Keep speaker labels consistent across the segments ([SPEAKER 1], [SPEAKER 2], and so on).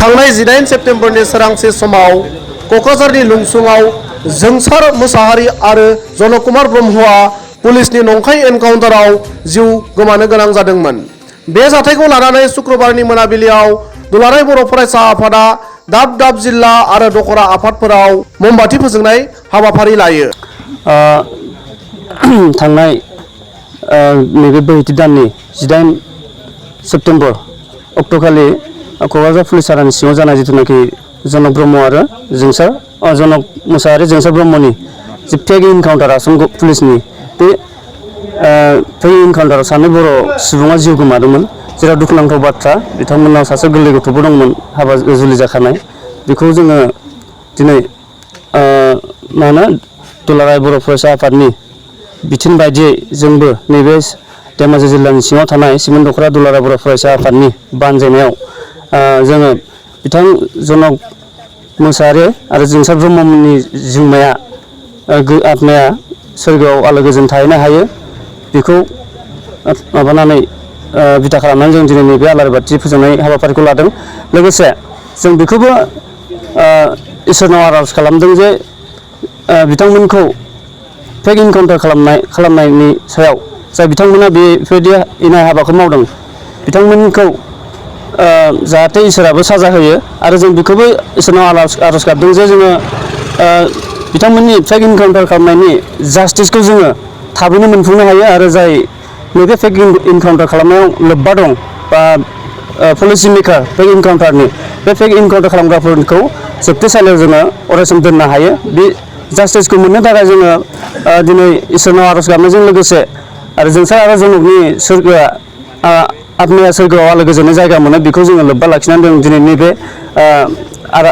[SPEAKER 1] थांनाय 18 सेप्तेम्बरनि सोरांसे समाव क'क्राझारनि लुंसुङाव जोंसार मोसाहारि आरो जनक कुमार ब्रह्मआ पुलिसनि नंखाय एनकाउन्टाराव जिउ गोमानो गोनां जादोंमोन। बे जाथायखौ लानानै शुक्रबारनि मोनाबिलियाव दुलाराय बर' फरायसा आफादा दाब दाब जिल्ला आरो दखरा आफादफोराव मोमबाति फोजोंनाय हाबाफारि लायो।
[SPEAKER 2] थांनाय नैबे बोहैथि दाननि 18 सेप्तेम्बर अक्ट'खालि क'क्राझार पुलिस थानानि सिङाव जानाय जिथुनाखि जनक ब्रह्म आरो जनक मोसाहारि जोंसार ब्रह्मनि जे फेक इनकाउन्टार आसाम पुलिसनि बे फेक इनकाउन्टाराव सानै बर' सुबुङा जिउ गोमादोंमोन, जेराव दुखुनांथाव बाथ्रा बिथांमोननाव सासे गोरलै गथ'बो दंमोन, हाबा जुलि जाखानाय। बेखौ जोङो दिनै दुलाराय बर' फरायसा आफादनि बिथोन बायदियै जोंबो नैबे धेमाजि जिल्लानि सिङाव थानाय सिमेन्ट दख'रा दुलाराय बर' फरायसा आफादनि बानजायनायाव जोङो बिथां जनक मोसाहारि आरो जोंसार ब्रह्मनि जिउमाया आत्माया सोरगोआव आलो गोजोन थाहैनो हायो, बेखौ माबानानै बिथा खालामनानै जों दिनै नैबे आलारि बाथि फोजोंनाय हाबाफारिखौ लादों। लोगोसे जों बेखौबो इसोरनाव आर'ज खालामदों जे बिथांमोनखौ फेक इनकाउन्टार खालामनायनि सायाव जाय बिथांमोना बेफोरबायदि इनाय हाबाखौ मावदों, बिथांमोनखौ जाहाथे इसोराबो साजा होयो। आरो जों बेखौबो इसोरनाव आर'ज गाबदों जे जोङो बिथांमोननि फेक इनकाउन्टार खालामनायनि जास्टिसखौ जोङो थाबैनो मोनफुंनो हायो। आरो जाय नैबे फेक इनकाउन्टार खालामनायाव लोब्बा दं बा पलिसि मेकार फेक इनकाउन्टारनि बे फेक इनकाउन्टार खालामग्राफोरखौ जोबथेसालियाव जोङो अरायसम दोननो हायो। बे जास्टिसखौ मोननो थाखाय जोङो दिनै इसोरनाव आर'ज गाबनायजों लोगोसे आरो जोंसार आरो जनकनि सोरगोआ आत्माया सोरगोआव आलो गोजोननि जायगा मोनो, बेखौ जोङो लोब्बा लाखिनानै जों दिनै नैबे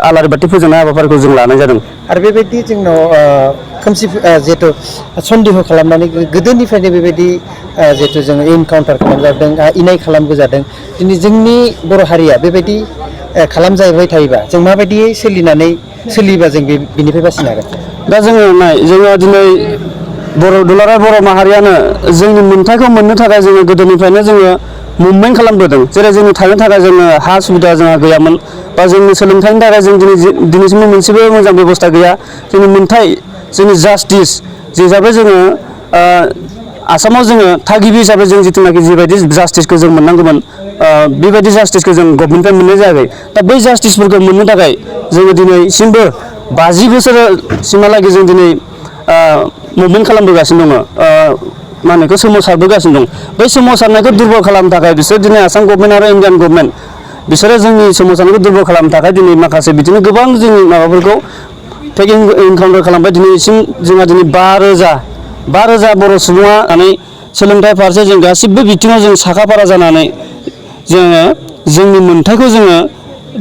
[SPEAKER 2] आलारि बाथि फोजोंनाय हाबाफारिखौ जों लानाय जादों।
[SPEAKER 3] आरो बेबायदि जोंनाव खोमसि जिहेथु सन्देह खालामनानै गोदोनिफ्रायनो बेबायदि जिहेथु जोङो इनकाउन्टार खालामजादों, इनाय खालामबोजादों। दिनै जोंनि बर' हारिया बेबायदि खालामजाबाय थायोबा जों माबायदियै सोलियोबा जों बेनिफ्राय बासिनो हागोन?
[SPEAKER 2] दा जोङो दिनै दुलाराय बर' माहारियानो जोंनि मोन्थायखौ मोननो थाखाय जोङो गोदोनिफ्रायनो जोङो मुभमेन्ट खालामबोदों। जेरै जोंनि थानो थाखाय जोङो हा सुबिदा जोंहा गैयामोन, बा जोंनि सोलोंथाइनि थाखाय जों दिनैसिमबो मोनसेबो मोजां बेबस्था गैया। जोंनि मोन्थाय, जोंनि जास्टिस हिसाबै जोङो आसामाव जोङो थागिबि हिसाबै जों जिथुनाखि जिबायदि जास्टिसखौ जों मोननांगौमोन, बेबायदि जास्टिसखौ जों गभर्नमेन्टनिफ्राय मोननाय जायाखै। दा बै जास्टिसफोरखौ मोननो थाखाय जोङो दिनैसिमबो 50 बोसोरसिमहालागै जों दिनै मुभमेन्ट खालामबोगासिनो दङ, बेखौ सोमावसारबोगासिनो दं। बै सोमावसारनायखौ दुरबल खालामनो थाखाय बिसोर दिनै आसाम गभर्नमेन्ट आरो इन्डियान गभर्नमेन्ट बिसोरो जोंनि सोमावसारनायखौ दुरबल खालामनो थाखाय दिनै माखासे बिदिनो गोबां जोंनि माबाफोरखौ फेक इनकाउन्टार खालामबाय। दिनैसिम जोंहा दिनै 5,000 बर' सुबुङा सोलोंथाइ फारसे जों गासिबो बिथिङाव जों साखाफारा जानानै जोङो जोंनि मोन्थायखौ जोङो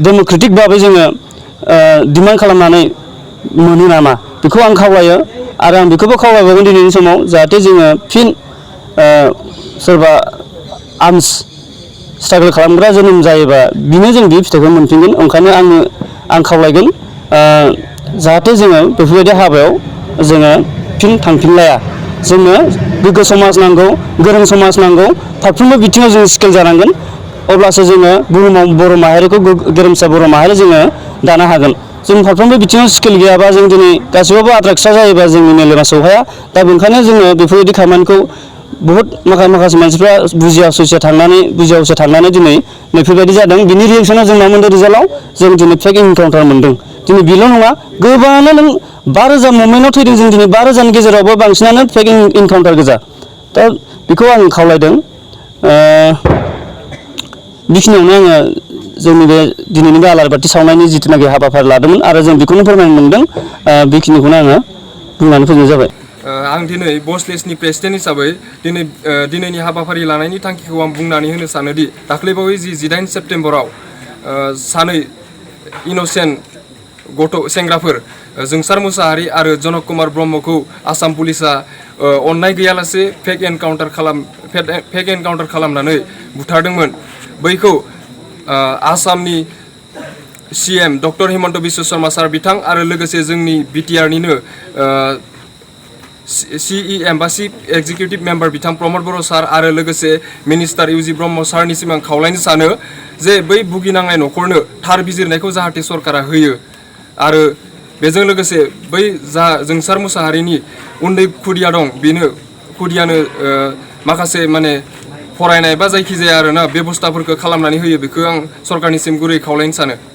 [SPEAKER 2] डेम'क्रेटिक भाबै जोङो डिमान्ड खालामनानै मोनो नामा, बेखौ आं खावलायो। आरो आं बेखौबो खावलायबावगोन दिनैनि समाव, जाहाथे जोङो फिन सोरबा आर्मस स्ट्रागल खालामग्रा जोनोम जायोबा बिनो जों बे फिथाइखौ मोनफिनगोन। ओंखायनो आं खावलायगोन जाहाथे जोङो बेफोरबायदि हाबायाव जोङो फिन थांफिनलाया। जोंनो गोग्गो समाज नांगौ, गोरों समाज नांगौ, फारफ्रोमबो बिथिङाव जों स्किल जानांगोन। अब्लासो जोङो बुहुमाव बर' माहारिखौ गेरेमसा बर' माहारि जोङो दानो हागोन। जों फारफ्रोमबो बिथिङाव स्किल गैयाबा जों दिनै गासैबाबो आद्रा खिसा जायोबा जोंनि मेलेमा सौहाया। दा बेनिखायनो जोङो बेफोरबायदि खामानिखौ बुहुद माखासे मानसिफ्रा बुजिया हसिया थांनानै दिनै बेफोरबायदि जादों। बिनि रिएक्सना जों मा मोनदों? रिजाल्टआव जों दिनै फेक इनकाउन्टार मोनदों। दिनै बेल' नङा, गोबाङानो नों 5,000 मुभमेन्टआव थैदों जों दिनै 5,000नि गेजेरावबो बांसिनानो फेक इनकाउन्टार गोजा। दा बेखौ आं खावलायदों। बेखिनियावनो आङो जोंनि बे दिनैनि बे आलारि बाथि सावनायनि जिथुनाखि हाबाफारि लादोंमोन आरो जों बेखौनो फोरमायनो मोनदों, बेखिनिखौनो आङो बुंनानै फोजोबनाय जाबाय।
[SPEAKER 4] आं दिनै बसलेसनि प्रेसिडेन्ट हिसाबै दिनैनि हाबाफारि लानायनि थांखिखौ आं बुंनानै होनो सानोदि दाख्लैबावै 18 सेप्तेम्बराव सानै इन'सेन्ट सेंग्राफोर जोंसार मोसाहारि आरो जनक कुमार ब्रह्मखौ आसाम पुलिसा अननाय गैयालासे फेक एनकाउन्टार खालामनानै बुथारदोंमोन। बैखौ आसामनि CM डक्टर हिमन्त बिश्व शर्मा सार बिथां आरो लोगोसे जोंनि BTR निनो CEM बा चिफ एक्जिकिउटिभ मेम्बार बिथां प्रमद बर' सार आरो लोगोसे मिनिस्टार इउजि ब्रह्म सारनिसिम आं खावलायनो सानो जे बै भुगिनांनाय न'खरनो थार बिजिरनायखौ जाहाथे सरकारा होयो आरो बेजों लोगोसे बै जा जोंसार मुसाहारिनि उन्दै खुदिया दं बेनो खुदियानो माखासे माने फरायनाय बा जायखिजाया आरोना बेबस्थाफोरखौ खालामनानै होयो बेखौ आं सरकारनिसिम गुरै खावलायनो सानो